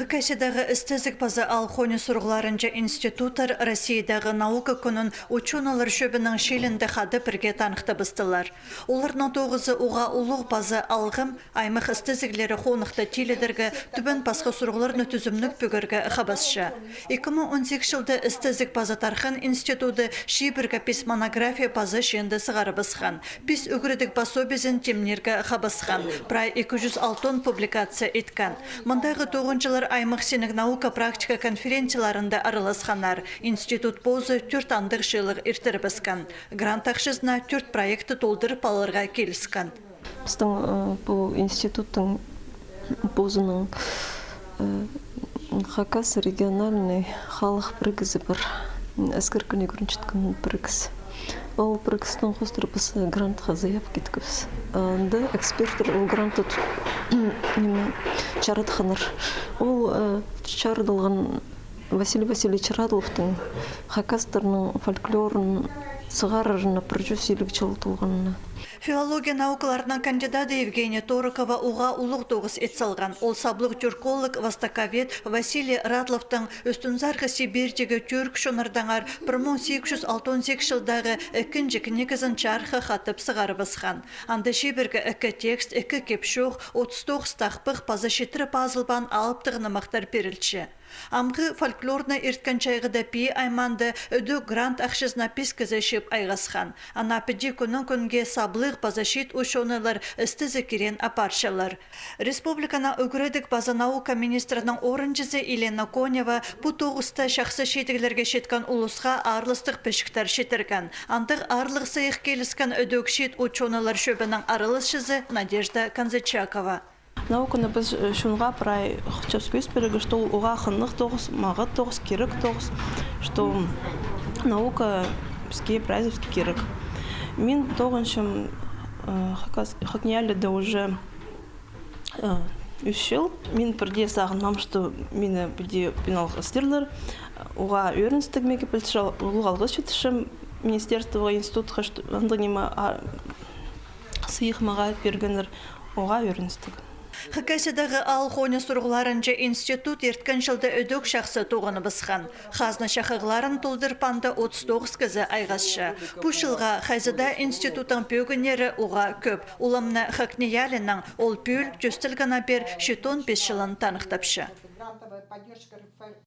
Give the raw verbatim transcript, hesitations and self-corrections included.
Хакасиядағы істезіг паза аал хонии сурығларынҷа институттар Россиядағы наука кӱнін учёныйлар чӧбінің чилінде хада пірге таныхтабыстылар. Оларның тоғызы уғаа улуғ паза алғым, аймах істезіглері хоныхта тилідерге, тӱбен пасха сурығларны тӱзімніг пӱгерге хабасча. Ікі муң он сигіс чылда істезіг паза тархын институты чибіргі пис монография паза чыынды сығарыбысхан. Пис ӱгредіг пособизін тимнирге хабасхан, прай ікі чӱс алтон публикация иткен. Мындағы тоғынҷылар аймах синніг наука практика конференцияларында араласханнар. Институт позы тӧрт андағ чыылығ иртірібіскен. Грант ахчазына тӧрт проектті толдырып аларға киліскен. Пістің, э, пу институттың позының, э, Хакас региональный халых пірігізі пар, м, ӧскірген ӱгренчеткен пірігіс. Ол пірігістең хоостыра піс грантха заявка иткебіс. Анда эксперттер ол грантты тут-, ниме, чаратханнар. Ол, э, чарыдылған Василий Васильевич Радловтың хакастарның фольклорын сығарарына пір чӱс илиг чыл толғанына. Филология наукаларының кандидаты Евгения Торокова уғаа улуғ тоғыс ит салған. Ол саблығ тюрколог, востоковед Василий Радловтың Ӱстӱнзарғы Сибирьдегі тюрк чоннардаңар пір муң сигіс чӱс алтон сигіс чылдағы ікінҷі книгазын чарыхха хатап сығарыбысхан. Анда чибіргі ікі текст, ікі кип-чоох, отыс тоғыс тахпах паза читіре пазылбаан алыптығ нымахтар пирілче. Амғы фольклорны ирткен чайғыда Пии аймаанда ідӧк грант ахчазына пис кізі чыып айғасхан. Ана піди кӱннең кӱнге саблығ паза чиит учёныйлар істезіг кирен апарчалар. Республиканың ӱгредіг паза наука министрінің орынҷызы Елена Конева пу тоғыста чахсы чидіглерге читкен улусха аарластығ пічіктер читірген. Андағ аарлығ сыйых киліскен ідӧк чиит учёныйлар чӧбінің араласчызы Надежда Канзычакова. Науканы піс, э, чонға прай хынчабыс кӧзіт пирерге, что ол уғаа хынығ тоғыс, маңат тоғыс, кирек тоғыс, что наука піске прайзыбысха кирек. Мин тоғынчам, э, Хакас-, ХакНИИЯЛИ-да уже, э, ӱс чыл. Мин пірдее сағынмаам, что мині пірдее пиналғастырлар. Уғаа ӧріністіг мағаа пілче, улуғ алғыс читірчем министерствоға, институтха, что андағ ниме, а, сыйых мағаа пиргеннер, уғаа ӧріністіг. Хакасиядағы аал хонии сурығларынҷа институт ирткен чылда ідӧк чахсы тоғыныбысхан. Хазна чахығларын толдырып анда отыс тоғыс кізі айғасча. Пу чылға хайзы даа институттың пӧгіннері уғаа кӧп. Уламны ХакНИИЯЛИ-ның ол пӱӱл тӧстелгеннең пеер читон пис чылын таныхтапча.